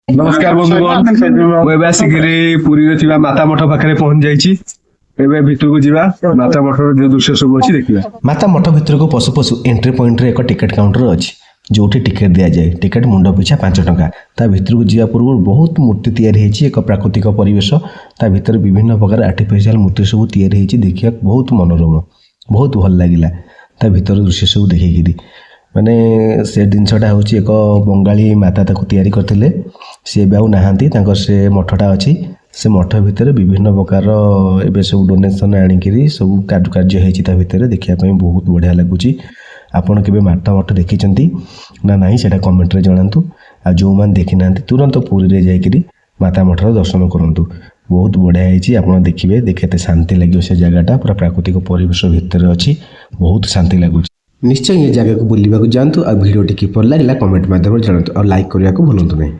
ନମସ୍କାର ବନ୍ଧୁଗଣ, ମୁଁ ଏବେ ଆସିକିରି ପୁରୀରେ ଥିବା ମାତା ମଠ ପାଖରେ ପହଞ୍ଚି ଯାଇଛି। ଏବେ ଭିତରକୁ ଯିବା, ମାତା ମଠର ଯୋଉ ଦୃଶ୍ୟ ସବୁ ଅଛି ଦେଖିବା। ମାତା ମଠ ଭିତରକୁ ପଶୁ ପଶୁ ଏଣ୍ଟ୍ରି ପଏଣ୍ଟରେ ଏକ ଟିକେଟ୍ କାଉଣ୍ଟର ଅଛି, ଯେଉଁଠି ଟିକେଟ୍ ଦିଆଯାଏ। ଟିକେଟ୍ ମୁଣ୍ଡ ପିଛା 5 ଟଙ୍କା। ତା ଭିତରକୁ ଯିବା ପୂର୍ବରୁ ବହୁତ ମୂର୍ତ୍ତି ତିଆରି ହେଇଛି। ଏକ ପ୍ରାକୃତିକ ପରିବେଶ। ତା ଭିତରେ ବିଭିନ୍ନ ପ୍ରକାର ଆର୍ଟିଫିସିଆଲ ମୂର୍ତ୍ତି ସବୁ ତିଆରି ହେଇଛି। ଦେଖିବାକୁ ବହୁତ ମନୋରମ, ବହୁତ ଭଲ ଲାଗିଲା ତା ଭିତର ଦୃଶ୍ୟ ସବୁ ଦେଖିକିରି। ମାନେ ସେ ଜିନିଷଟା ହେଉଛି ଏକ ବଙ୍ଗାଳୀ ମାତା ତାକୁ ତିଆରି କରିଥିଲେ। ସିଏ ଏବେ ଆଉ ନାହାନ୍ତି। ତାଙ୍କର ସେ ମଠଟା ଅଛି। ସେ ମଠ ଭିତରେ ବିଭିନ୍ନ ପ୍ରକାର ଏବେ ସବୁ ଡୋନେସନ୍ ଆଣିକିରି ସବୁ କାରୁକାର୍ଯ୍ୟ ହେଇଛି ତା ଭିତରେ। ଦେଖିବା ପାଇଁ ବହୁତ ବଢ଼ିଆ ଲାଗୁଛି। ଆପଣ କେବେ ମାତା ମଠ ଦେଖିଛନ୍ତି ନା ନାହିଁ, ସେଇଟା କମେଣ୍ଟରେ ଜଣାନ୍ତୁ। ଆଉ ଯେଉଁମାନେ ଦେଖିନାହାନ୍ତି, ତୁରନ୍ତ ପୁରୀରେ ଯାଇକିରି ମାତା ମଠର ଦର୍ଶନ କରନ୍ତୁ। ବହୁତ ବଢ଼ିଆ ହେଇଛି। ଆପଣ ଦେଖିବେ, ଦେଖି କେତେ ଶାନ୍ତି ଲାଗିବ। ସେ ଜାଗାଟା ପୁରା ପ୍ରାକୃତିକ ପରିବେଶ ଭିତରେ ଅଛି। ବହୁତ ଶାନ୍ତି ଲାଗୁଛି। ନିଶ୍ଚୟ ଏ ଜାଗାକୁ ବୁଲିବାକୁ ଯାଆନ୍ତୁ। ଆଉ ଭିଡ଼ିଓଟି କିପରି ଲାଗିଲା, କମେଣ୍ଟ ମାଧ୍ୟମରେ ଜଣାନ୍ତୁ ଆଉ ଲାଇକ୍ କରିବାକୁ ଭୁଲନ୍ତୁ ନାହିଁ।